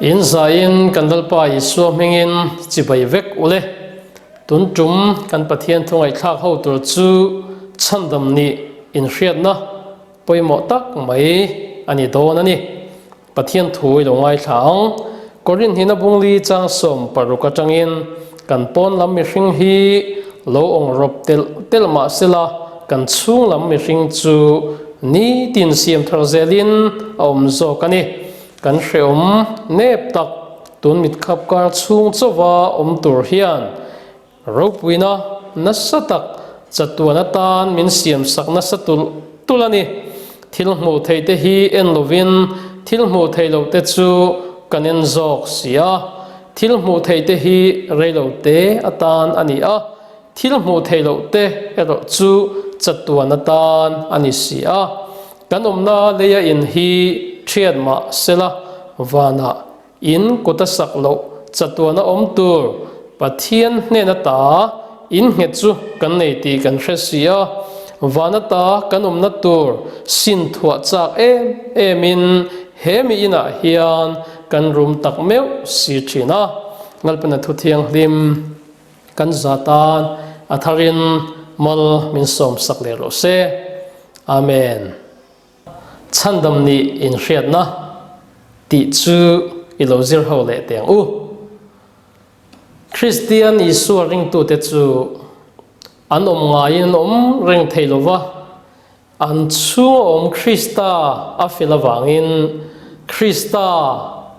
In zaiin kan Lalpa Isua hmingin chibai vek ule. Tun tum kan Pathian thu ngaihthlak ho tur chu chhandam nih inhriatna pawimawh tak mai a ni dawn a ni. Pathian thu i lo ngaithla ang. Korinth hina bungli chang 16 atangin kan pawn lam mihring hi lo awng rawp telh telh mah sela kan chhung lam mihring chu nitin siam thar zelin a awm zawk a ni. Kan hreawm nep tak tun mitkhap kar chhung chauva awm tur hian ropuina nasa tak chatuan atan min siamsak nasa tulh tulh a ni. Thil hmuh theih te hi en lovin thil hmuh theih loh te chu kan en zawk si a. Thil hmuh theih te hi reilo te atan a ni a, thil hmuh theih loh te erawh chu chatuan atan a ni si a. Kan awmna leia in hi thiat mah sela vanah In kut a sak loh chatuan a awm tur Pathian hnen ata in nghet chu kan nei tih kan hre si a, van ata kan awmna tur sin thuah chak em em in he mi inah hian kan rum tak meuh si thin a. Lalpana thu thianghlim kan za tan a tharin mal min sawm sak leh rawh se. Amen. Chhandam nih inhriatna tih chu i lo zir ho leh teh ang u. Kristian Isua ringtute chu an awm ngaiin an awm reng thei lo va, an chhunga awm Krista a fel avangin Krista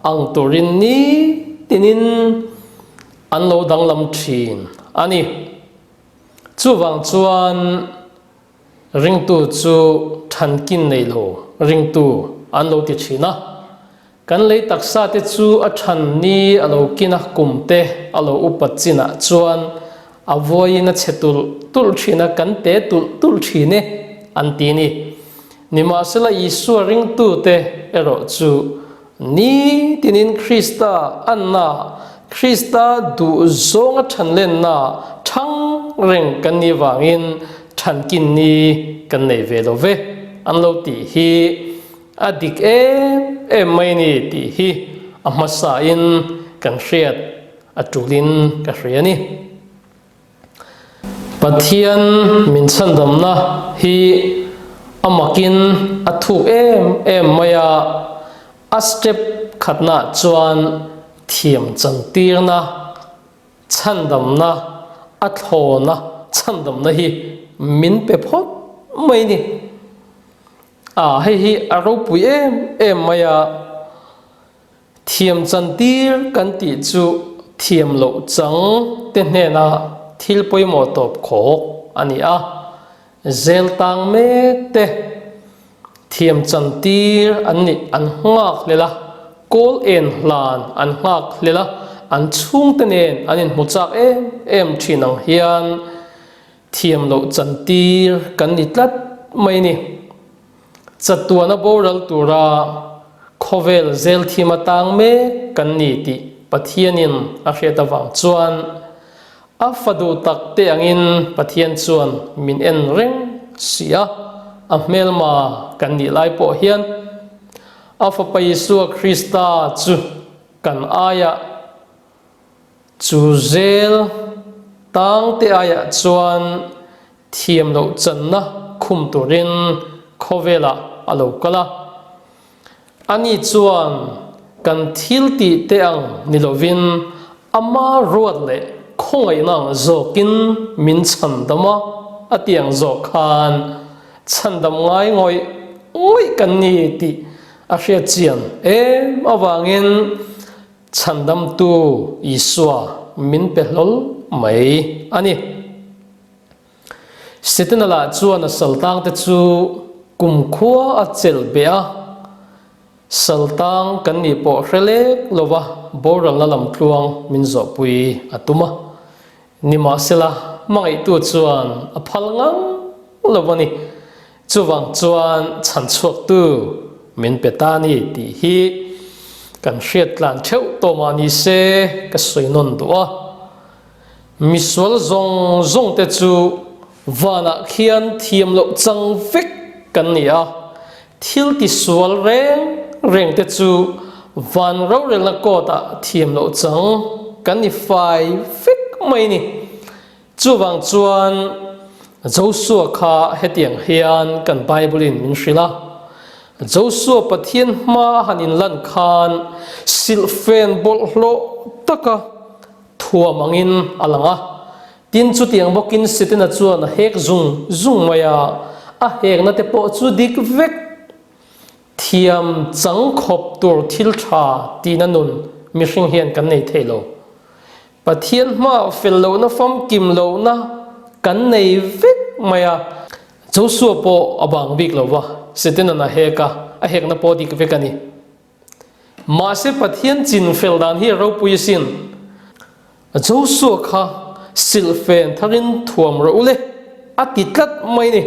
ang turin nitinin an lo danglam thin a ni. Chuvang chuan Ringtu chu thankin nei lo ringtu an lo ti thin a. Kan lei taksa te chu a than ni a lo kin a, kum te a lo upat chinah chuan a vawiin a chhe tulh tulh thin a, kan te tulh tulh thin e an ti ni. Nimahsela Isua ringtu te erawh chu nitinin Krista anna, Krista duh zawnga thanlenna thang reng kan nih vangin thankin ni kan nei ve lo ve an lo tih hi a dik em em mai ni tih hi a hmasain kan hriat a tulin ka hria a ni. Pathian min chhandamna hi a makin a thuk em em mai a, a step khatnaah chuan thiam chantirna, chhandamna, a thlawna chhandamna hi min pe phawt mai ni. A, hei hi a ropui em em mai a. Thiam chantir kan tih chu thiam loh chang te hnena thil pawimawh tawp khawk a ni a, zel tang mek te thiam chantir an nih an nghak hlel a, kawl en hlan an nghak hlel a, an chhungte nen an inhmu chak em em thin ang hian thiam loh chantir kan ni tlat mai ni. Chatuana boral tura khawvel zel thim atang mek kan ni tih Pathianin a hriat avang chuan a fa duh tak te angin Pathian chuan min en reng si a, a hmelma kan nih lai pawh hian a Fapa Isua Krista chu kan aiah chu zel tang te aiah chuan thiam loh channa khum turin khawvelah a lo kal a. Ani chuan kan thil tih te ang ni lovin ama ruat leh khawngaihna ang zawkin min chhandam a, a ti ang zawk khan chhandam ngai ngawih ngawih kan ni tih a hriat chian em avangin Chhandamtu Isua min pe hlawl mai a ni. Setana lah chuan a saltangte chu kumkhua a chelh beh a, saltang kan nih pawh hre lek lova boralna lamtluang min zawhpui a tum a. Nimahsela, hmangaihtu chuan a phal ngang lo a ni. Chuvang chuan chhanchhuaktu min pe ta ni tih hi kan hriat tlan theuh tawh mah ni se ka sawi nawn duh a. Misual zawng zawng te chu vanah khian thiam loh chang vek kan ni a, thil tisual reng reng te chu. Van rorelna court ah thiam loh chang kan ni fai vek mai ni. Chuvang chuan Josua kha hetiang hian kan Bible in min hrilh a, Josua Pathian hma han inlan khan silhfen bawlhhlawh taka thuam angin a lang a, tin chutiang bawkin Setana chuan a hek zung zung mai a, a hekna te pawh chu dik vek. Thiam chang khawp tur thil tha tihna nun mihring hian kan nei thei lo. Pathian hmaah fel lohna famkim lohna kan nei vek mai a. Josua pawh a bang bik lo va, Setanan a hek a, a hekna pawh dik vek a ni. Mahse Pathian chin fel dan hi a ropui asin. Josua kha silhfen tharin thuam rawh u le, a ti tlat mai ni.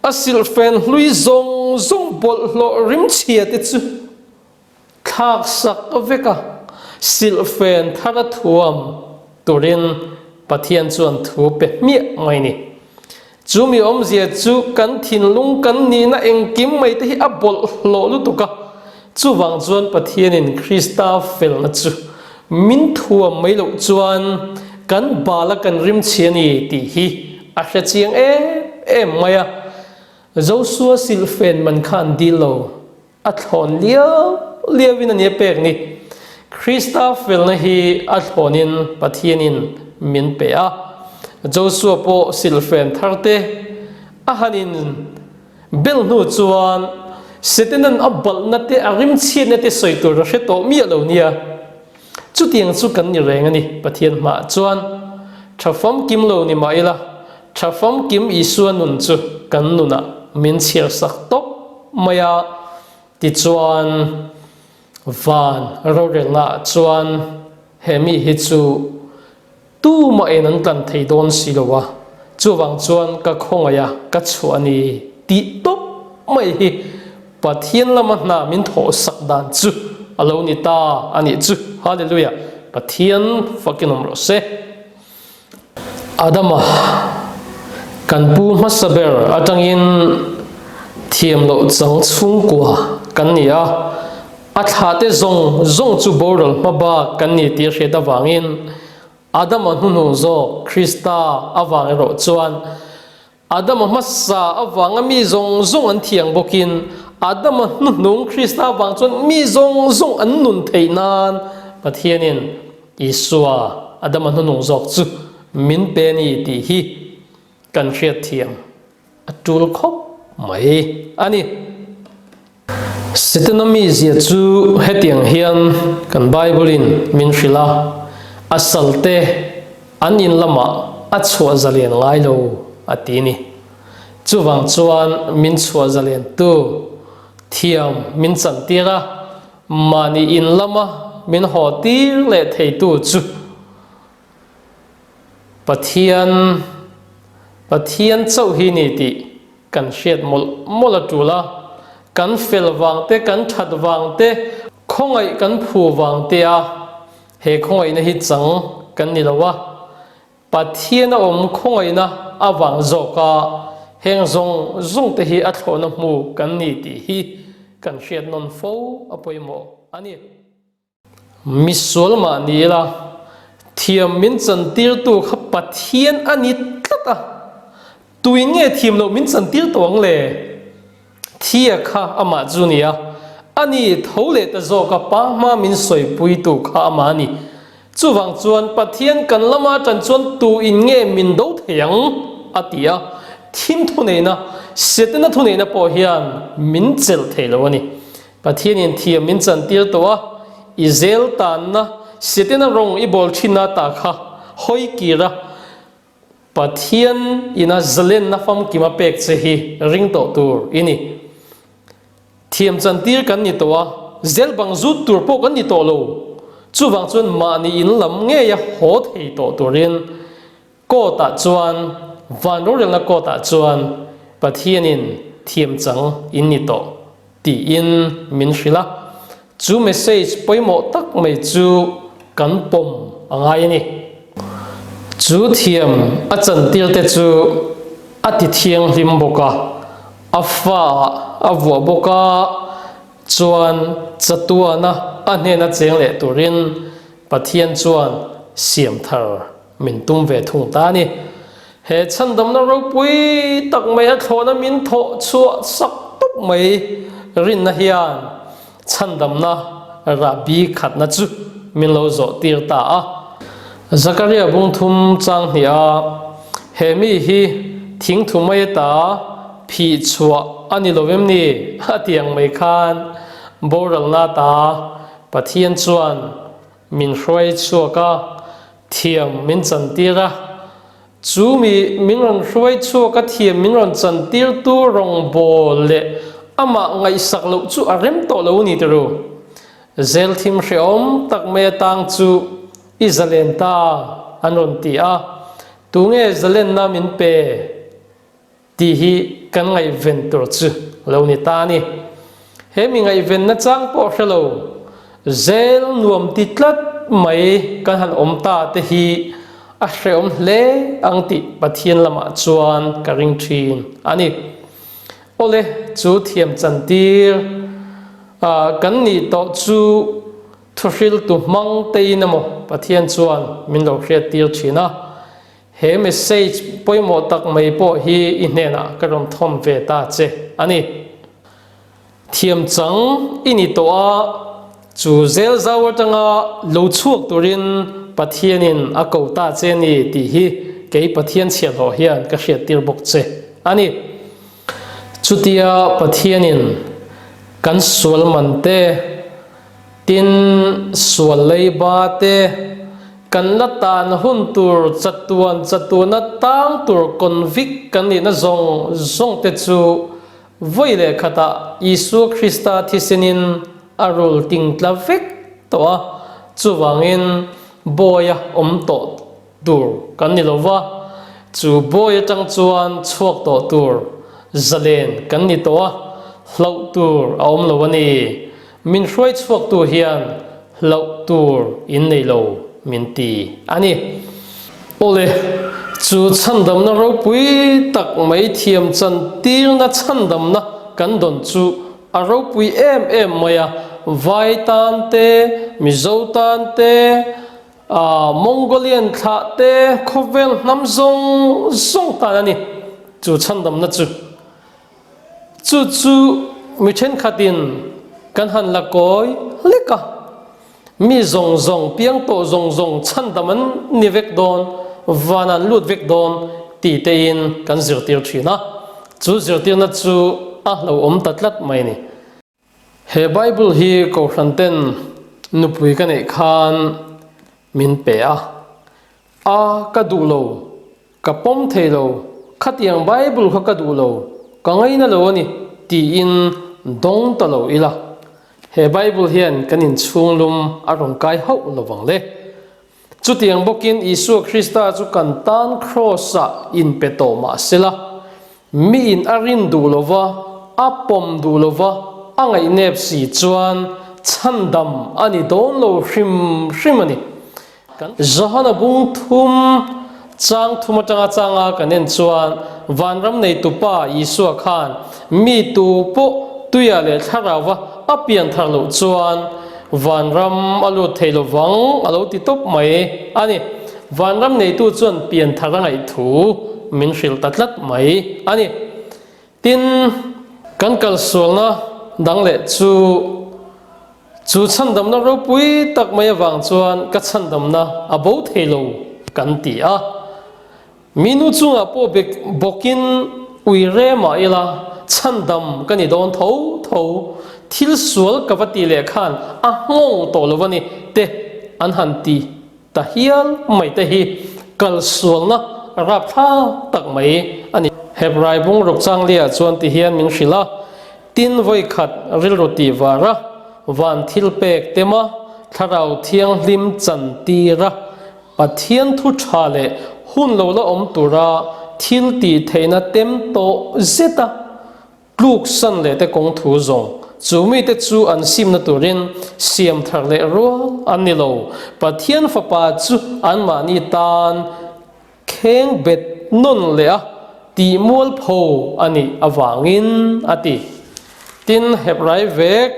A silhfen hlui zawng zawng bawlhhlawh rimchhia te chu thlak sak vek a, silhfen thara thuam turin Pathian chuan thu pe hmiah mai ni. Chu mi awmzia chu kan thinlung kan nihna engkim mai te hi a bawlhhlawh lutuk a, chuvang chuan Pathianin Krista felna chu min thuam mai loh chuan kan bala kan rimchhi a ni tih hi a hre chiang em em mai a. Josua silhfen man kha an dil lo. A thlawn liau liauin a ni a pek ni. Krista felna hi a thlawnin Pathianin min pe a. Josua pawh silhfen tharte a han in bel hnu chuan Setanan a balhna te a rimchhiatna te sawi tur a hre tawh miah lo nia. Chutiang chu kan ni reng a ni Pathian hmaah chuan. Tha famkim lo ni mah ila, tha famkim Isua nun chu kan nunah min chhiarsak tawp mai a, tichuan van rorelnaah chuan he mi hi chu tumah in an tlan thei dawn si lo a, chuvang chuan ka khawngaih a, ka chhuah a ni tih tawp mai hi Pathian lama hna min thawhsak dan chu a lo ni ta a nih chu. Hallelujah! Pathian fakin awm rawh se. Adama, kan pu hmasa ber atangin thiam loh chang chhungkua kan ni a, a thlahte zawng zawng chu boral hma bak kan ni tih a hriat avangin Adama hnuhnung zawk Krista avang erawh chuan Adama hmasa avanga mi zawng zawng an thiang bawkin Adama hnuhnung Krista avang chuan mi zawng zawng an nun theih nan Pathianin Isua, Adama hnunung zawk chu min pe a ni tih hi kan hriatthiam a tul khawp mai a ni. Setana mizia chu hetiang hian kan Bible-in min hrilh a, A salte an in lamah a chhuah zalen ngai lo a ti ni. Chuvang chuan min chhuah zalentu thiam min chantir a, Mahni in lama min haw tir leh theitu chu Pathian, Pathian chauh hi ni tih kan hriat mawlh mawlh a tul a. Kan fel vang te, kan that vang te, khawngaih kan phu vang te a he khawngaihna hi chang kan ni lo a. Pathian a awm khawngaihna avang zawk a heng zawng zawng te hi a thlawhna hmu kan ni tih hi kan hriat nawn fo a pawimawh a ni. Misual mah ni ila, thiam min chantirtu kha Pathian a ni tlat a, tuin nge thiam loh min chantir tawh ang le? Thia kha amah chu ni a, a ni tho leh ta zawk a pa hma min sawipuitu kha amah a ni. Chuvang chuan Pathian kan lama tan chuan tu in nge min do thei ang? a ti a, thim thuneihna, Setana thuneihna pawh hian min chelh thei lo a ni. Pathianin thiam min chantir tawh a, i zel tanna, Setana rawng i bawl thinna ta kha hawi kir a, Pathian ina zalenna famkim a pek che hi ring tawh tur i ni. Thiam chantir kan ni tawh a, zel bang zut tur pawh kan ni tawh lo. Chuvang chuan mahni in lam ngeia haw thei tawh turin court ah chuan, van rorelna court ah chuan Pathianin thiam chang in ni tawh tiin min hrilh a. Chu message pawimawh tak mai chu kan pawm a ngai a ni. Chu thiam a chantir te chu a ti thianghlim bawk a, a fa ah a vuah bawk a. Chuan chatuana a hnena cheng leh turin Pathian chuan siam thar min tum ve thung ta a ni. He chhandamna ropui tak mai a thlawhna min thawh chhuah sak tawp mai rinna hian chhandamna rahbi khatna chu min lo zawh tir ta a. Zakaria bung thum chang hnih a, He mi hi thingthu mai ata phih chhuah a ni lo em ni? A ti ang mai khan boralna ata Pathian chuan min hruai chhuak a, thiam min chantir a. Chu mi min rawn hruai chhuak a, thiam min rawn chantirtu rawngbâwl leh amah ngaihsak loh chu a rem tawh lo a ni tiro. Zel thim hrehawm tak mai atang chu i zalen ta an rawn ti a, tunge zalenna min pe? Tih hi kan ngaihven tur chu lo ni ta a ni. He mi ngaihvenna chang pawh hre lo, zel nuam ti tlat mai kan han awm ta te hi a hrehawm hle ang tih Pathian lamah chuan ka ring thin a ni. Awle, chu thiam chantir kan nih tawh chu thuhriltu hmang tein emaw Pathian chuan min lo hriattir thin a. He message pawimawh tak mai pawh hi i hnenah ka rawn thawn ve ta che a ni. Thiam chang i ni tawh a, chu zel zau atanga lo chhuak turin Pathianin a ko ta che ni tih hi kei Pathian chhiahhlawh hian ka hriattir bawk che a ni. Chutia Pathianin kan sual man te, tin sual leiba te, Kan la tan hun tur chatuan chatuana tang tur convict kan nihna zawng zawng te chu vawi leh khatah Isua Krista thisenin a rul ting tla vek tawh a, chuvangin bawi a awm tawh tur kan ni lo va, chu bawi atang chuan chhuak tawh tur zalen kan ni tawh a, hlauh tur a awm lo a ni. Min hruai chhuaktu hian hlauh tur in nei lo min ti a ni. Awle, chu chhandamna ropui tak mai thiam chantirna chhandamna kan dawn chu a ropui em em mai a, Vai tan te, Mizo tan te, Mongolian thlah te, khawvel hnam zawng zawng tan a ni chu chhandamna chu. Chu chu mi thenkhatin kan han la kawi hlek a, mi zawng zawng piang tawh zawng zawng chhandam an ni vek dawn, van an lut vek dawn tih tein kan zirtir thin a, chu zirtirna chu a hlauhawm ta tlat mai a ni. He Bible hi Kohhran ten nupui ka neih khan min pe a, a ka duh lo, ka pawm thei lo, khatiang Bible kha ka duh lo, ka ngaina lo a ni tiin dawng ta lo ila, he Bible hian kan inchhung lum a rawn kai hauh lo vang le. Chutiang bawkin Isua Krista chu kan tan Kraws-ah inpe tawh mah sela, miin a rin duh lova, a pawm duh lova, a ngaihnep si chuan chhandam a ni dawn lo hrim hrim a ni. Johana bung thum chang thum atanga changa kan en chuan vanram neitupa Isua khan mi tu pawh tuia leh thlarauva a pian thar loh chuan Vanram a lut thei lo vang a lo ti tawp mai a ni. Vanram neitu chuan pianthar a ngaih thu min hrilh ta tlat mai a ni. Tin, kan kalsualna dang leh chu, chu chhandamna ropui tak mai avang chuan ka chhandamna a bo thei lo kan ti a. Mi nu chungah pawh bek bawkin ui re mah ila chhandam ka ni dawn tho tho, thil sual ka va ti leh khan a nghawng tawh lo a ni te an han ti ta hial mai te hi kal sualna rapthlak tak mai a ni. Hebrai bungruk changlia chuan ti hian min hrilh a, tin vawi khat rilru tih var a, van thil pek tema thlarau thianghlim chantir a, Pathian thu tha leh hun lo la awm tura thil tih theihna tem tawh zeta tluk san leh te kawng thu zawng chu mite chu an simna turin siam thar leh rual an ni lo. Pathian Fapa chu anmahni tan kheng bet nawn leh a tih mualpho a nih avangin a ti. Tin, Hebrai vek.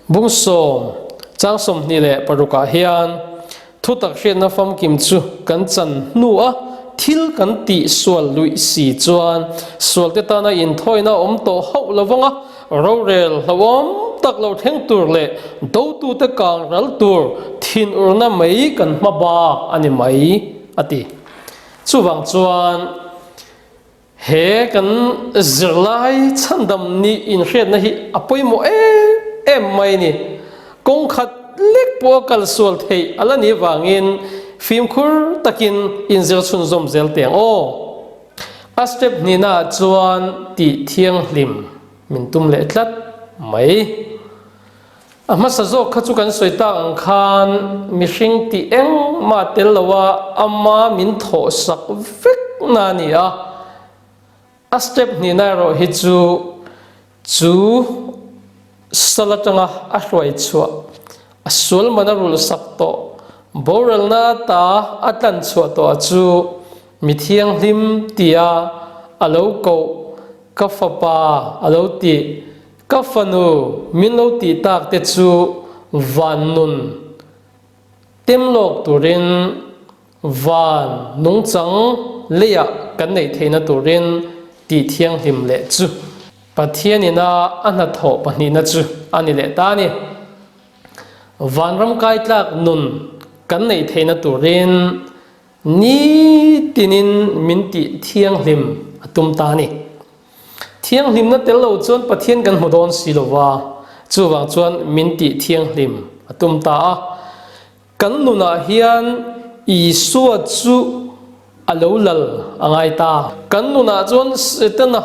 Bung sawm, chang 26 ah hian thutak hriatna famkim chu kan chan hnua thil kan tih sual luih si chuan sualte tana inthawina awm tawh hauh lo vanga rorel hlauhawm tak lo thleng tur leh dotute kang ral tur thinurna mai kan hma bak a ni mai a ti. Chuvang chuan He kan zirlai chhandam nih inhriatna hi a pawimawh em em mai a ni. Kawng khat lek pawh a kal sual theih a la nih vangin fimkhur takin inzir chhunzawm zel teh ang aw. A step hnihnaah chuan tih thianghlim min tum leh tlat mai. A hmasa zawk kha chu kan sawi tak ang khan mihring tih engmah tel loa ama min thawh sak vek na a ni a. A step hnihna erawh hi chu chu sal atanga a hruai chhuah, a sual man a rulh sak tawh, boralna ata a tlan chhuah tawh a chu mi thianghlim tia a lo koh ka fapa a lo tih Ka fanu min lo tih tak te chu van nun tem lawk turin van nungchang leiah kan neih theihna turin tih thianghlim leh chu Pathian ina a hnathawh pahnihna chu a ni leh ta a ni. Vanram kaitlak nun kan neih theihna turin Nitinin min tih thianghlim a tum ta a ni. Thianghlimna tel lo chuan Pathian kan hmu dawn si lo va, chuvang chuan min tih thianghlim a tum ta a. Kan nunah hian Isua chu a lo lal a ngai ta. Kan nunah chuan Setana,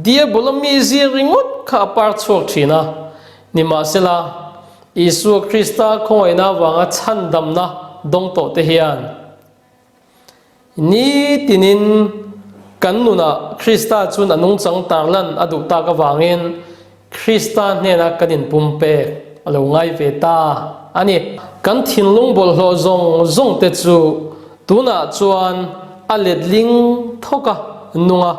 Diabola mizia ringawt kha a par chhuak thin a. Nimahsela, Isua Krista khawngaihna avanga chhandamna dawng tawh te hian nitinin kan nunah Krista chun a nungchang tarlan a duh tak avangin Krista hnena kan inpumpek a lo ngai ve ta a ni. Kan thinlung bawlhhlawh zawng zawng te chu tunah chuan a letling thawk a, nung a,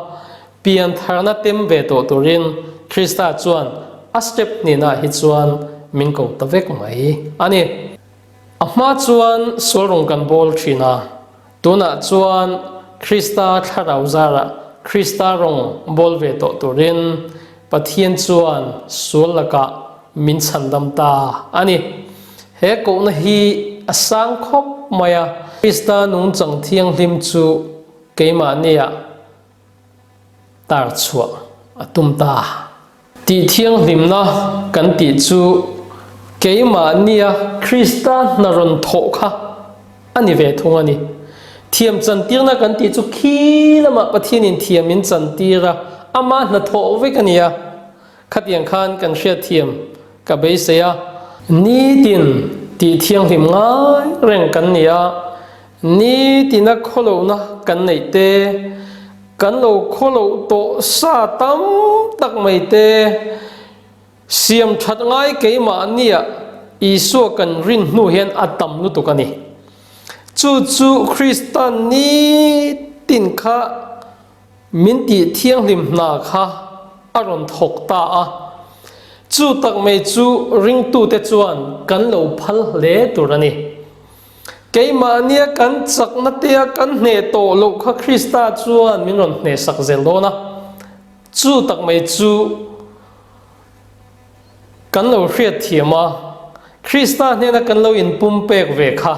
Pian tharna tem ve tawh turin Krista chuan a step hnenah hi chuan min ko ta vek mai a ni. A hma chuan sual rawng kan bawl thin a, tunah chuan Krista thlarau zarah Krista rawng bawl ve tawh turin Pathian chuan sual lakah min chhandam ta a ni. He kohna hi a sang khawp mai a, Krista nungchang thianghlim chu keimahniah tar chhuah a tum ta. Tih thianghlimna kan tih chu keimahnia Krista hna rawn thawh kha a ni ve thung a ni. Thiam chantirna kan tih chu khi lamah Pathianin thiam min chantir a, ama hna thawh vek a ni a. Khatiang khan kan hriatthiam ka beisei a. Nitin tih thianghlim ngai reng kan ni a, nitina khawlohna kan neih te, kan lo khawloh tawh sa tam tak mai te, siam that ngai keimahnia Isua kan rin hnu hian a tam lutuk a ni. Chu chu Krista nitin kha Min tih thianghlim hna kha a rawn thawk ta a, chu tak mai chu ringtute chuan kan lo phal hle tur a ni. Keimahnia kan chakna tea kan hneh tawh loh kha Krista chuan min rawn hnehsak zel dawn a, chu tak mai chu kan lo hriatthiam a, Krista hnena kan lo inpumpek ve kha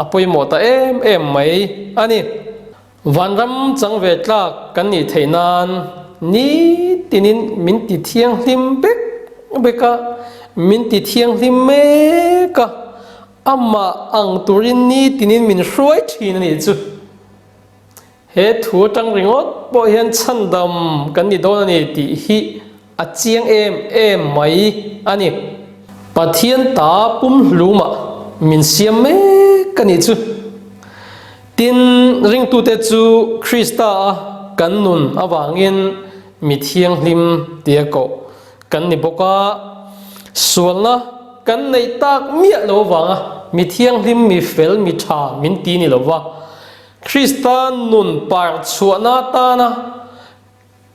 a pawimawh ta em em mai a ni. Vanram chang ve tlak kan nih theih nan nitinin min ti thianghlim bek bek a, min ti thianghlim mek a, amah ang turin nitinin min hruai thin a nih chu. He thu atang ringawt pawh hian chhandam kan ni dawn a ni tih hi A chiang em em mai a ni. Pathian ta pumhlumah min siam mek a nih chu. Tin, ringtute chu Krista a kan nun avangin mi thianghlim tia koh kan ni bawk a. Sualna kan neih tak miah lo avanga mi thianghlim, mi fel, mi tha min ti ni lo va. Krista nun par chhuahna atana.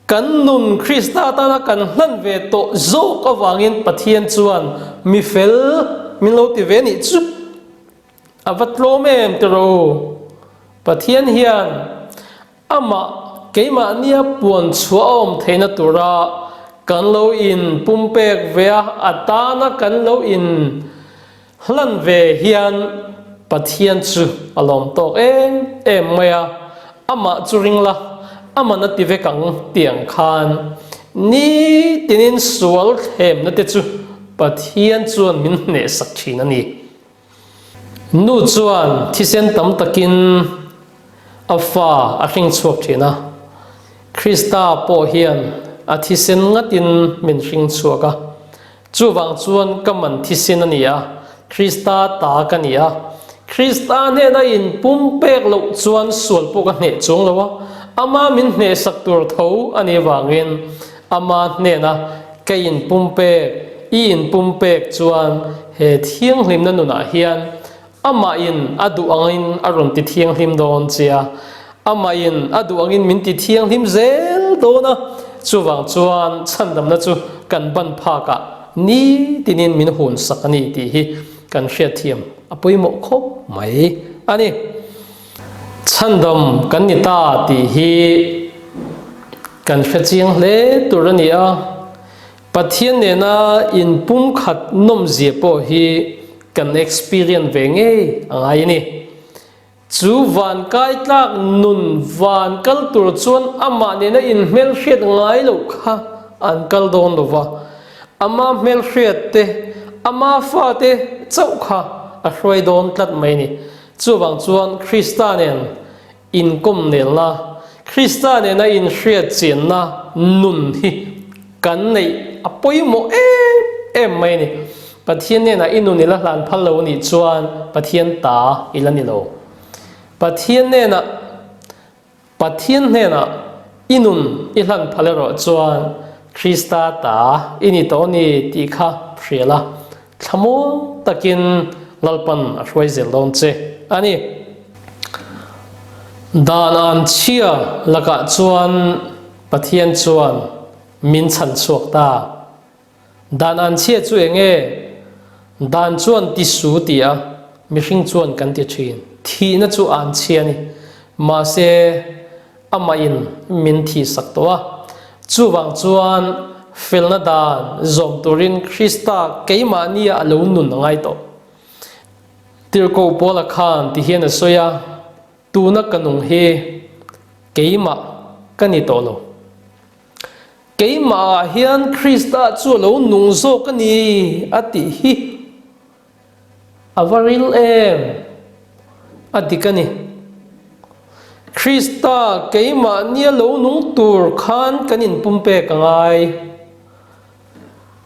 Kan nun Krista tana kan hlan ve tawh zawk avangin Pathian chuan mi fel min lo ti ve nih chu a va tlawm em ti rawh u. Pathian hian amah keimahnia puan chhuah a awm theihna tura kan lo in pumpek ve a, a tana kan lo in Hlan ve hian Pathian chu a lawm tawk em em mai a, amah chu ring la, aman a ti vek ang tih ang khan nitinin sual thlemna te chu Pathian chuan min hnehsak thin a ni. Nu chuan thisen tam takin a fa a hring chhuak thin a, Krista pawh hian a thisen ngatin min hring chhuak a, Chuvang chuan ka man thisen a ni a, Krista ta ka ni a. Krista hnena inpumpek loh chuan sual pawh ka hneh chuang lo a, ama min hnehsak tur tho a nih avangin ama hnena ka inpumpek, i inpumpek chuan he thianghlimna nunah hian Amahin a duh angin a rawn ti thianghlim dawn che a, amahin a duh angin min ti thianghlim zel dawn a, chuvang chuan chhandamna chu kan ban phakah nitinin min hunsak a ni tih hi kan hriatthiam a pawimawh khawp mai a ni. Chhandam kan ni ta tih hi kan hrechiang hle tur a ni a, Pathian nena inpumkhat nawmzia pawh hi kan experience ve ngei a ngai a ni. Chu van kai tlak nun van kal tur chuan amah nena inhmelhriat ngai loh kha an kal dawn lo va, ama hmelhriat te, ama fate chauh kha a hruai dawn tlat mai a ni. Chuvang chuan Krista nen Inkawm nelna, Krista nena inhriat chianna nun hi kan neih a pawimawh em em mai a ni. Pathian hnenah i nun i la hlan phal lo anih chuan Pathian ta i la ni lo. Pathian hnenah Pathian hnenah i nun i hlan phal erawh chuan Krista ta i ni tawh a ni tih kha hria la, Thlamuang takin Lalpan a hruai zel dawn che a ni. Dan an chhia lakah chuan Pathian chuan min chhan chhuak ta. Dan an chhia chu eng nge? Dan chuan ti su ti a, mihring chuan kan ti thin. Thihna chu an chhia a ni. Mahse, Amahin min thihsak tawh a. Chuvang chuan felna dan zawm turin Krista keimahnia a lo nun a ngai tawh. Tirhkoh Paula khan ti hian a sawi a, Tuna ka nung hi keimah ka ni tawh lo. Keimahah hian Krista chu a lo nung zawk a ni a tih hi. A va ril em? A dik a ni. Krista keimahnia lo nung tur khan kan inpumpek a ngai.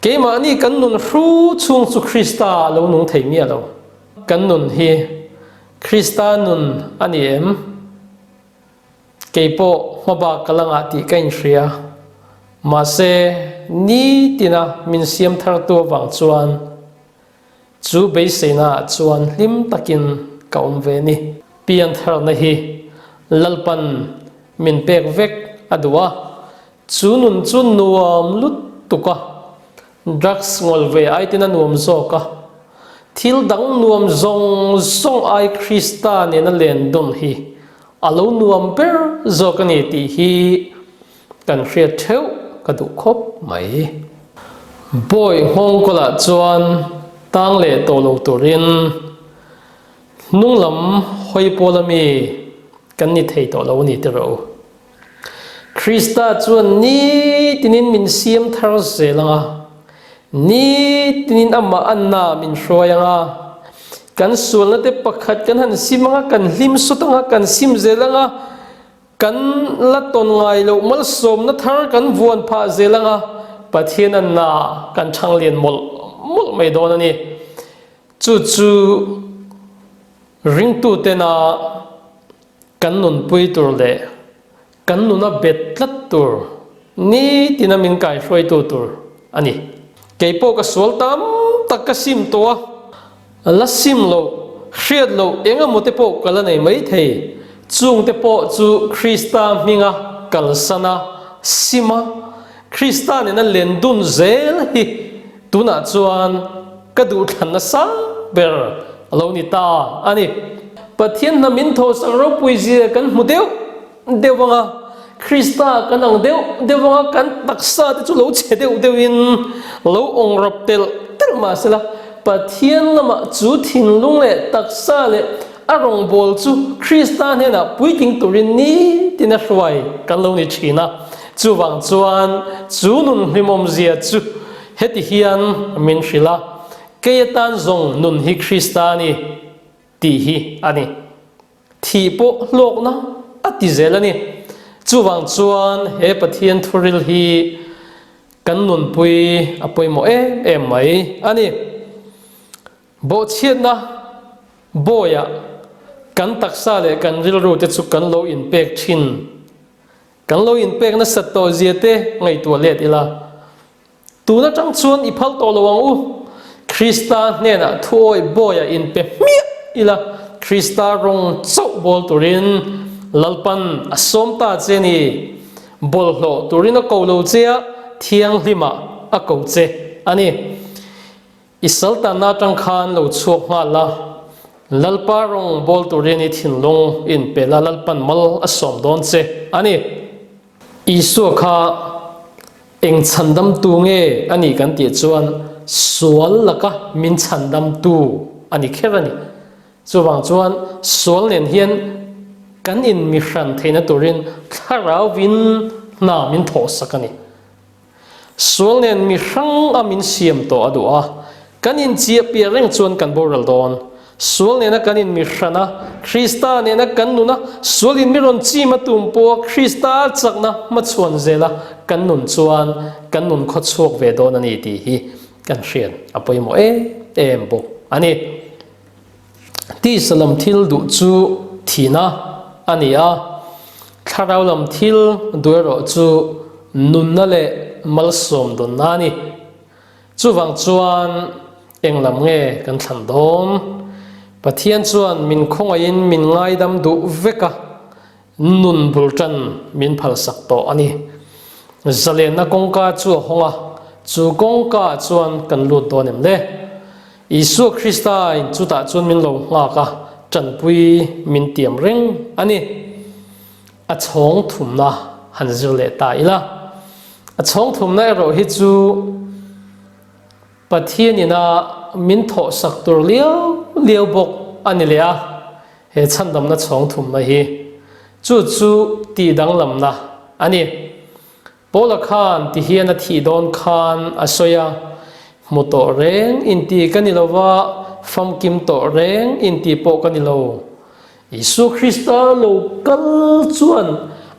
Keimahni kan nun hru chhung chu Krista a lo nung thei miah lo. Kan nun hi Krista nun a ni em? Kei pawh hmabak ka la ngah tih ka inhria. Mahse, nitina min siam thartu avang chuan Chu beiseina ah chuan hlim takin ka awm ve ni. Piantharna hi Lalpan min pek vek a duh a, chu nun chu nuam lutuk a, drugs ngawl ve ai tin a nuam zawk a, thil dang nuam zawng zawng ai Krista nena len dun hi a lo nuam ber zawk a ni tih hi Kan hriat theuh ka duh khawp mai. Bawi nghawngkawlah chuan tang leh tawh lo turin hnung lam hawi pawl ami kan ni thei tawh lo a ni tiraw u. Krista chuan nitinin min siam thar zel ang a, nitinin amah anna min hruai ang a, kan sualna te pakhat kan han sim ang a, kan hlim sawt ang a, kan sim zel ang a, Kan la tawn ngai loh malsawmna thar kan vuan phah zel anga Pathian a na kan chhang lian mawlh mawlh mai dawn a ni. Chu chu ringtutena kan nunpui tur leh kan nuna bet tlat tur nitina min kaihruaitu tur a ni. Kei pawh ka sual tam tak ka sim tawh a. La sim loh, hriat loh eng emaw te pawh ka la nei mai thei. Chung te pawh chu Krista hminga kalsana sim a, Krista nena len dun zel hi tunah chuan ka duhthlanna sang ber a lo ni ta a ni. Pathian hna min thawhsak ropui zia kan hmu deuh deuh ang a, Krista kan ang deuh deuh ang a, kan taksa te chu lo chhe deuh deuhin lo awng rap telh telh mah se la, Pathian lamah chu thinlung leh taksa leh a rawngbâwl chu Krista hnenah puitling turin nitin a hruai kan lo ni thin a. Chuvang chuan chu nun hlimawmzia chu heti hian min hrilh a, Kei atan zawng nun hi Krista a ni tih hi a ni. Thih pawh hlawkna a ti zel a ni. Chuvang chuan he Pathian thuril hi kan nunpui a pawimawh em em mai a ni. Bawhchhiatna bawiah kan taksa leh kan rilru te chu kan lo inpek thin. Kan lo inpek nasat tawh zia te ngaihtuah let ila. Tun atang chuan i phal tawh lo ang u. Krista hnenah thuawi bawiah inpe hmiah ila, Krista rawng chauh bawl turin Lalpan a sawm ta che ni. Bawlhhlawh turin a ko lo che a, thianghlimah a ko che a ni. I saltanna atang khan lo chhuak nghal la, Lalpa rawng bawl turin i thinlung inpe la, Lalpan mal a sawm dawn che a ni. Isua kha eng chhandamtu nge a nih kan tih chuan sual laka min chhandamtu a ni kher a ni. Chuvang chuan sual nen hian kan inmihran theihna turin thlarauvin hna min thawhsak a ni. Sual nen mi hrang a min siam tawh a duh a, kan inchiah piah reng chuan kan boral dawn. Sual nena kan inmihran a, Krista nena kan nun a, sual in mi rawn chim a tum pawh a Krista chakna hmachhuan zela kan nun chuan kan nun khawchhuak ve dawn a ni tih hi kan hriat a pawimawh em em bawk a ni. Tisa lam thil duh chu thihna a ni a, thlarau lam thil duh erawh chu nunna leh malsawm dawnna a ni. Chuvang chuan eng lam nge kan thlan dawn? Pathian chuan min khawngaihin min ngaidam duh vek a, nun bul tan min phalsak tawh a ni. Zalenna kawngka chu a hawng a, chu kawngkaah chuan kan lut dawn em le? Isua Krista in chutah chuan min lo nghak a, tanpui min tiam reng a ni. A chhawng thumna han zir leh ta ila. A chhawng thumna erawh hi chu Pathian ina min thawhsak tur liau liau bawk a ni leh a, he chhandamna chhawng thumna hi. Chu chu tihdanglamna a ni. Paula khan ti hian a thih dawn khan a sawi a, Hmu tawh reng inti ka ni lo va, famkim tawh reng inti pawh ka ni lo. Isua Krista lo kal chuan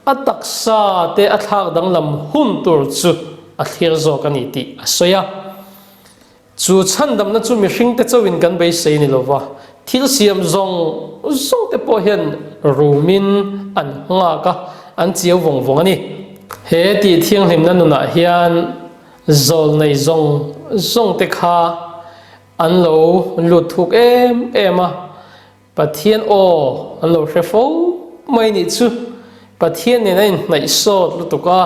a taksa te a thlak danglam hun tur chu a thlir zawk a ni tih a sawi a. Chu chhandamna chu mihringte chauhin kan beisei ni lova, thil siam zawng zawngte pawh hian rumin an nghak a, an chiau vawng vawng a ni. He tih thianghlimna nunah hian zawlnei zawng zawngte kha an lo lut thuk em em a, Pathian aw an lo hre fo mai nih chu Pathian nen a inhnaih sawt lutuk a,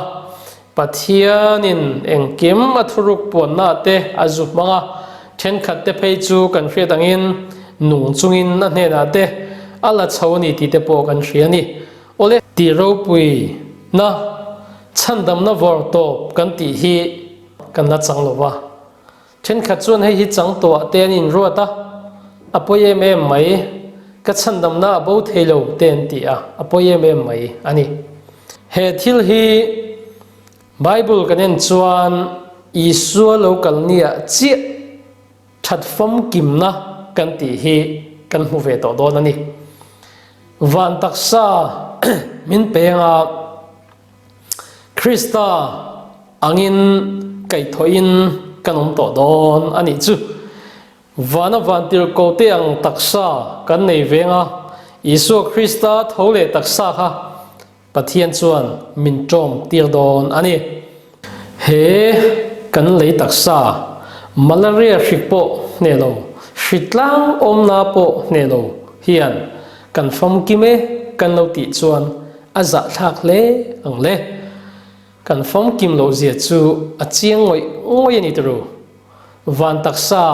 Pathianin engkim a thuruk puanna te a zu hmang a, thenkhat te phei chu kan hriat angin nung chungin a hnenah te a la chho a ni tih te pawh kan hria a ni. Awle, tih ropui na chhandamna vawr tawp kan tih hi kan la chang lo va. Thenkhat chuan hei hi chang tawhah te an inruat a, a pawi em em mai, ka chhandamna a bo thei lo te an ti a, a pawi em em mai a ni. He thil hi Bible kan en chuan Isua lo kal nia chiah that famkimna kan tih hi kan hmu ve tawh dawn a ni. Van taksa min peng a. Krista angin kaihthawhin kan awm tawh dawn a nih chu. Vana vantirhkoh te ang taksa kan nei veng a, Isua Krista tho leh taksa kha Pathian chuan min ṭawm tir dawn a ni. He kan lei taksa, malaria hrik pawh hneh lo, hritlang awmna pawh hneh lo hian kan famkim e kan lo tih chuan A zahthlak hle ang le. Kan famkim loh zia chu a chiang ngawih ngawih a ni turu. Van taksa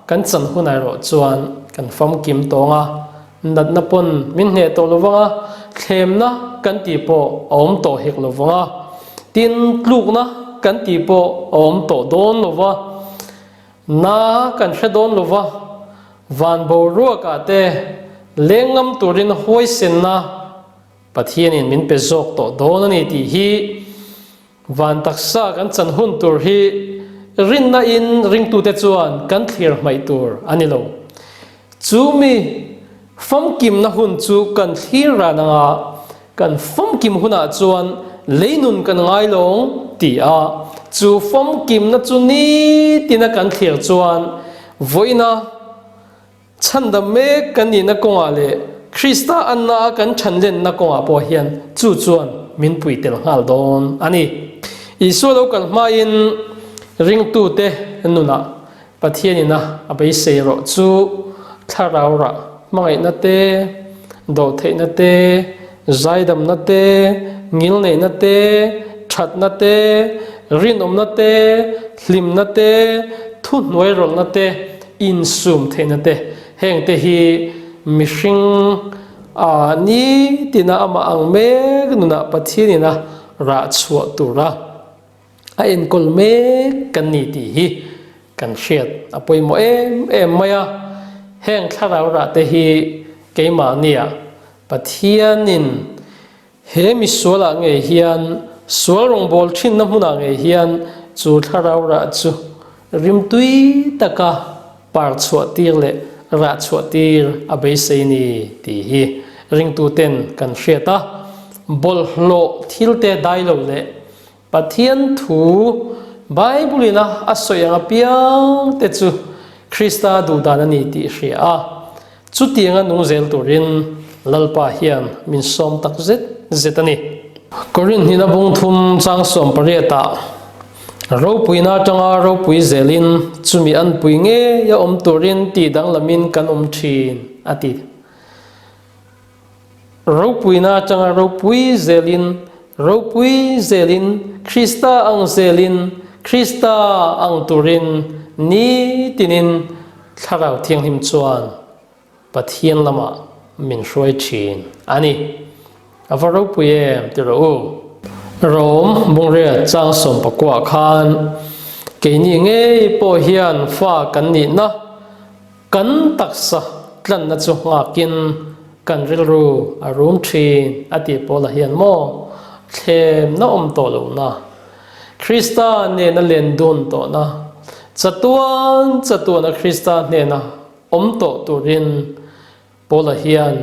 kan chan hunah erawh chuan kan famkim tawng a, natna pawn min hneh tawh lo vang a, thlemna kan tih pawh a awm tawh hek lo vang a, tin tlukna kan tih pawh a awm tawh dawn lo va, na kan hre dawn lo va, van boruakah te leng ngam turin huaisenna Pathianin min pe zawk tawh dawn a ni tih hi van taksa kan chan hun tur hi rinna in ringtute chuan kan thlir hmaih tur a ni lo. Chu mi famkimna hun chu kan thlir ran anga kan famkim hunah chuan leinun kan ngai lawng ti a, chu famkimna chu nitina kan thlir chuan vawiina Chhandam mek kan nihna kawngah leh Krista anna a kan chhanlenna kawngah pawh hian chu chuan min pui tel nghal dawn a ni. Isua lo kal hmain ringtute nunah Pathianin a a beisei erawh chu thlarau rah hmangaihna te, dawhtheihna te, zaidamna te, ngilneihna te, thatna te, rinawmna te, hlimna te, thuhnuairawlhna te, Insum theihna te, heng te hi mihring a nitina amah ang mek nunah Pathianin a rah chhuah tura a enkawl mek kan ni tih hi kan hriat a pawimawh em em mai a. Heng thlarau rah te hi keimahnia Pathianin He misualah ngei hian, sual rawngbâwl ṭhinna hmunah ngei hian chu thlarau rah chu rimtui taka par chhuahtîr leh rah chhuahtîr a beisei ni tih hi ringtuten kan hriat a. Bawlhhlawh thilte dai lo leh Pathian thu Bible-in a a sawi ang apiangte chu Krista duhdan a ni tih hria a, chutianga nung zel turin Lalpa hian min sawm tak zet zet a ni. Korinth hnihna bung thum chang 18 ah ropuina atanga ropui zelin chumi anpui ngei a awm turin tih danglamin kan awm thin a ti. Ropuina atanga ropui zelin, ropui zelin, Krista ang zelin, Krista ang turin nitinin Thlarau Thianghlim chuan Pathian lamah min hruai thin a ni. A va ropui em ti rawh u. Rom Bungriat chang 19 khan keini ngei pawh hian fa kan nihna Kan taksa tlanna chu nghakin kan rilru a rum thin a tih pawlah hian maw thlemna awm tawh lohna, Krista nena len dun tawhna, chatuan chatuana Krista hnena awm tawh turin Paula hian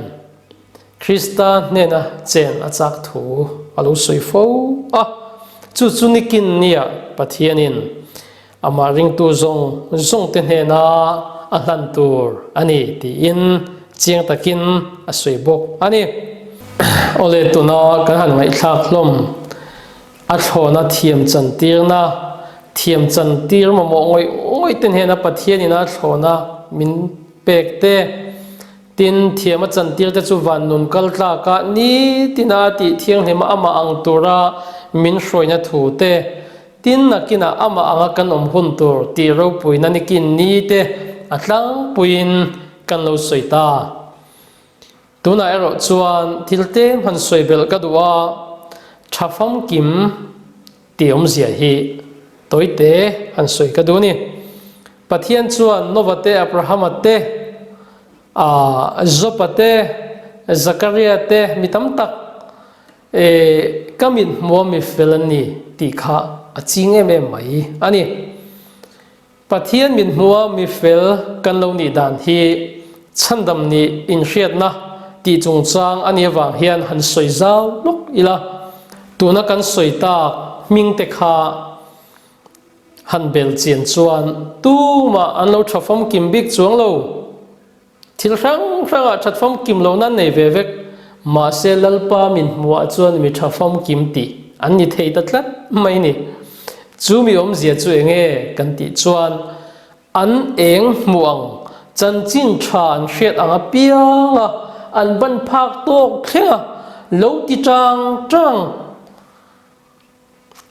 Krista hnena chen a chak thu a lo sawi fo a, chu chu nikin nia Pathianin amah ringtu zawng zawngte hnena a hlan tur a ni tiin chiang takin a sawi bawk a ni. Awle tuna kan han ngaihthlak hlawm a thlawna thiam chantirna, thiam chantir mamawh ngawih ngawih te hnena Pathianin a thlawna min pek te, Tin, thiam a chantir te chu van nun kal tlaka nitina tih thianghlima amah ang tura min hruaina thu te, tin nakinah amah anga kan awm hun tur tih ropuina nikin ni te a tlangpuiin kan lo sawi ta. Tunah erawh chuan thil tlem han sawi belh ka duh a, tha famkim tih awmzia hi tawite han sawi ka duh a ni. Pathian chuan Nova te, Abrahama te, Jopa te, Zakaria te mi tam tak ka mit hmuha mi fel an ni tih kha a ching em em mai a ni. Pathian mit hmuha mi fel kan lo nih dan hi chhandam nih inhriatna tih chungchang a nih avang hian han sawi zau lawk ila, tuna kan sawi tak hming te kha Han bel chian chuan tumah an lo tha famkim bik chuang lo. Thil hrang hrangah that famkim lohna an nei ve vek. Mahse Lalpa min hmuhah chuan mi tha famkim tih an ni thei ta tlat mai ni. Chu mi awmzia chu enge kan tih chuan an eng hmuh ang, chanchin tha an hriat ang apiang a, an ban phak tawk thleng a, lo ti tang tang.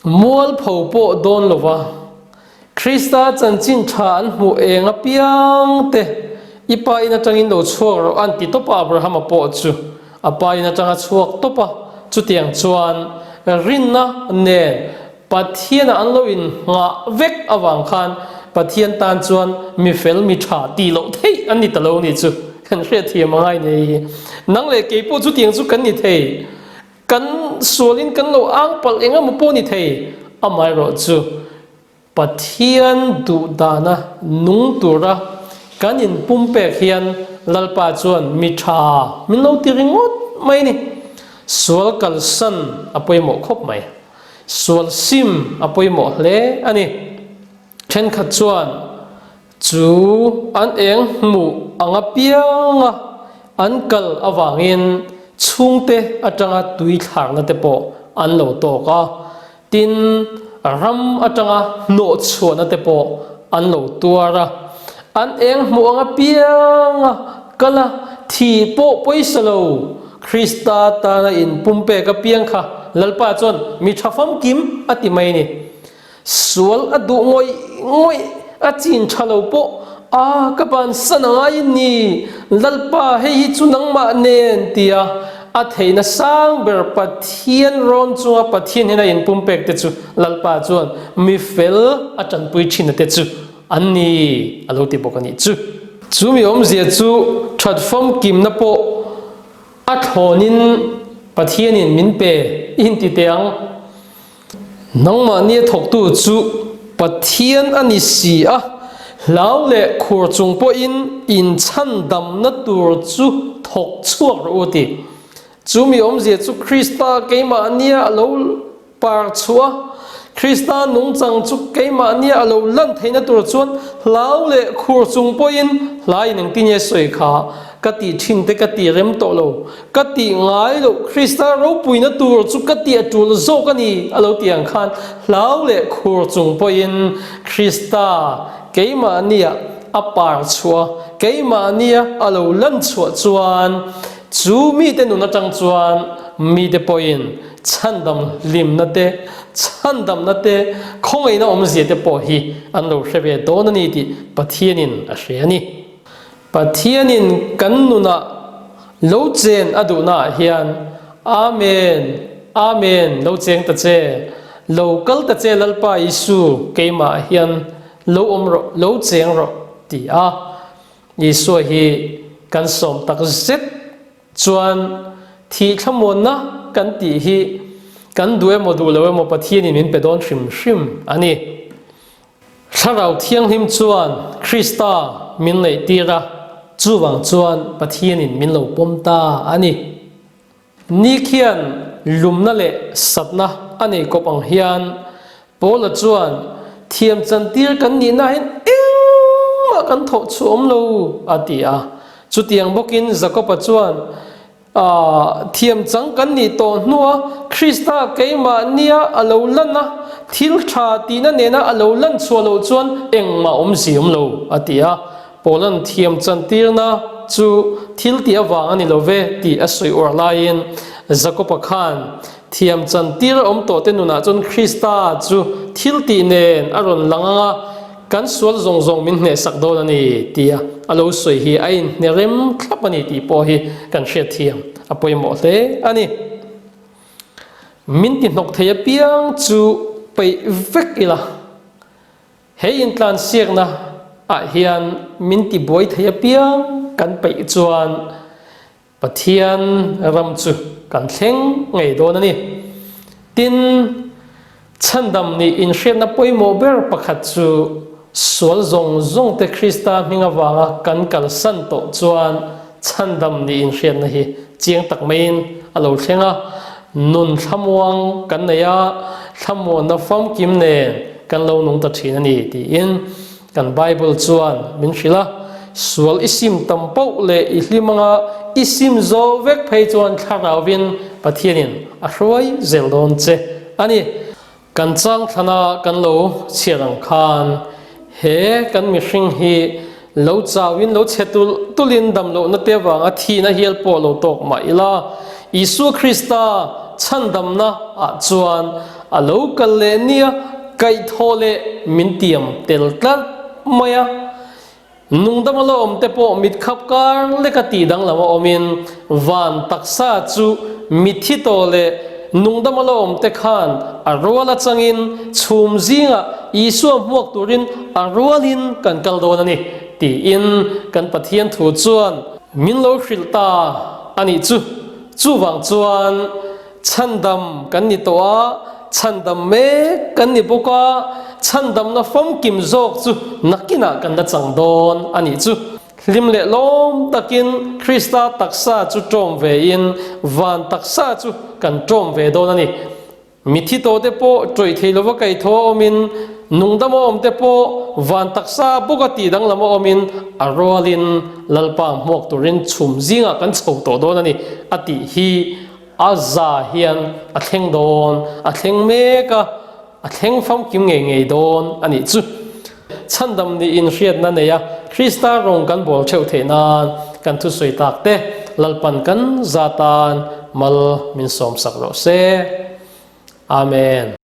Mualpho pawh dawn lova Krista chanchin tha an hmuh eng apiang te i pa in atangin lo chhuak rawh an ti tawp a, Abrahama pawh chu a pa in atanga chhuak tawp a, chutiang chuan rinna nen Pathianah an lo innghah vek avang khan Pathian tan chuan mi fel mi tha tih loh theih an ni ta lo ni chu kan hriatthiam a ngai nei hi. Nang leh kei pawh chutiang chu kan ni thei. Kan sualin kan lo ang palh eng emaw pawh ni thei, amaherawhchu Pathian duh dana nung tura kan inpumpek hian Lalpa chuan mi tha min lo ti ringawt mai a ni. Sual kalsan a pawimawh khawp mai. Sual sim a pawimawh hle a ni. Thenkhat chuan chu an eng hmuh ang apianga an kal avangin chhungte atanga tui thlarna te pawh an lo tawk a, tin ram atanga hnawhchhuahna te pawh an lo tuar a. An eng hmuh ang apianga kal a, thih pawh pawisa lo Krista tana inpumpek apiang kha Lalpa chuan mi tha famkim a ti mai a ni. Sual a duh ngawih ngawih, a chin tha lo pawh a ka bansan a ngai ni, Lalpa hei hi chu nangmah nen tia a theihna sang ber Pathian rawn chunga Pathian hian a inpumpek te chu Lalpa chuan mi fel a tanpui thin a te chu an ni a lo ti bawk a nih chu. Chu mi awmzia chu that famkimna pawh a thlawnin Pathianin min pe i inti teh ang. Nangmahnia thawktu chu Pathian a ni si a, hlau leh khur chung pawhin inchhandamna tur chu thawk chhuak rawh u ti. Chu mi awmzia chu Krista keimahnia a lo par chhuah a, Krista nungchang chu keimahnia a lo lan theihna tur chuan hlau leh khur chung pawhin hlaiin engtin nge sawi kha ka tih thin te ka tih rem tawh lo. Ka tih ngai loh Krista ropuina tur chu ka tih a tul zawk a ni a lo tih ang khan hlau leh khur chung pawhin Krista keimahnia a par chhuah a, keimahnia a lo lan chhuah chuan chu mite nun atang chuan mite pawhin chhandam hlimna te, chhandamna te, khawngaihna awmzia te pawh hi an lo hre ve dawn a ni tih Pathianin a hria a ni. Pathianin kan nunah lo chen a duhnaah hian Amen, Amen lo cheng ta che, lo kal ta che Lalpa Isu keimah hian lo awm rawh, lo cheng rawh ti a Isua hi kan sawm tak zet chuan thih thlamuanna kan tih hi kan duh emaw duh lo emaw Pathianin min pe dawn hrim hrim a ni. Thlarau Thianghlim chuan Krista min neihtir a, chuvang chuan Pathianin min lo pawm ta a ni. Ni khian lumna leh satna a nei kawp ang hian Paula chuan thiam chantir kan nihna hian engmah kan thawh chhuah awm lo a ti a. Chutiang bawkin Jakoba chuan Thiam chang kan nih tawh hnua Krista keimahnia a lo lan a, thil tha tihna nena a lo lan chhuah loh chuan engmah awmzi awm lo, a ti a. Paula'n thiam chantirna chu thil tih avang a ni lo ve tih a sawi uar laiin Jakoba khan thiam chantir a awm tawhte nunah chuan Krista chu thil tih nen a rawn lang ang a, Kan sual zawng zawng min hnehsak dawn a ni tia a lo sawi hi a inhne rem thlap a ni tih pawh hi kan hriatthiam a pawimawh hle a ni. Min ti hnawk thei apiang chu peih vek ila, he intlansiakna ah hian min ti buai thei apiang kan peih chuan Pathian ram chu kan thleng ngei dawn a ni. Tin, chhandam nih inhriatna pawimawh ber pakhat chu sual zawng zawng te Krista hming avanga kan kalsan tawh chuan chhandam nih inhriatna hi chiang tak maiin a lo thleng a, nun thlamuang kan nei a, thlamuanna famkim nen kan lo nung ta thin a ni tiin Kan Bible chuan min hrilh a, sual i sim tam poh leh i hlim anga i sim zo vek phei chuan thlarauvin Pathianin a hruai zel dawn che a ni. Kan chang thlana kan lo chhiar ang khan he kan mihring hi lo chauin lo chhe tulh tulhin damlohna te avanga thihna hial pawh lo tawk mah ila, Isua Krista chhandamna ah chuan. A lo kal leh nia kaihthawh leh min tiam tel tlat mai a. Nungdam a la awm te pawh mit khap kar leka tih danglam a awmin van taksa chu mitthi tawh leh nungdam a la awm te khan a rual atangin chhum zingah Isua hmuak turin a rualin kan kal dawn a ni tiin kan Pathian thu chuan min lo hrilh ta a nih chu. Chuvang chuan Chhandam kan ni tawh a, chhandam mek kan ni bawk a, chhandamna famkim zawk chu nakinah kan la chang dawn a nih chu. Hlim leh lawm takin Krista taksa chu ṭawm vein van taksa chu kan ṭawm ve dawn a ni. Mithi tawhte pawh ṭawih thei lova kaitho a awmin, nungdam a awmte pawh van taksa bawka tih danglam a awmin a rualin Lalpa hmuak turin chhum zingah kan chho tawh dawn a ni a tih hi A za hian a thleng dawn, a thleng mek a, a thleng famkim ngei ngei dawn a nih chu. Chhandam niin hriatna nei a, Krista rawng kan bawl theuh theih nan kan thusawi tak te Lalpan kan za tan mal min sawmsak rawh se. Amen.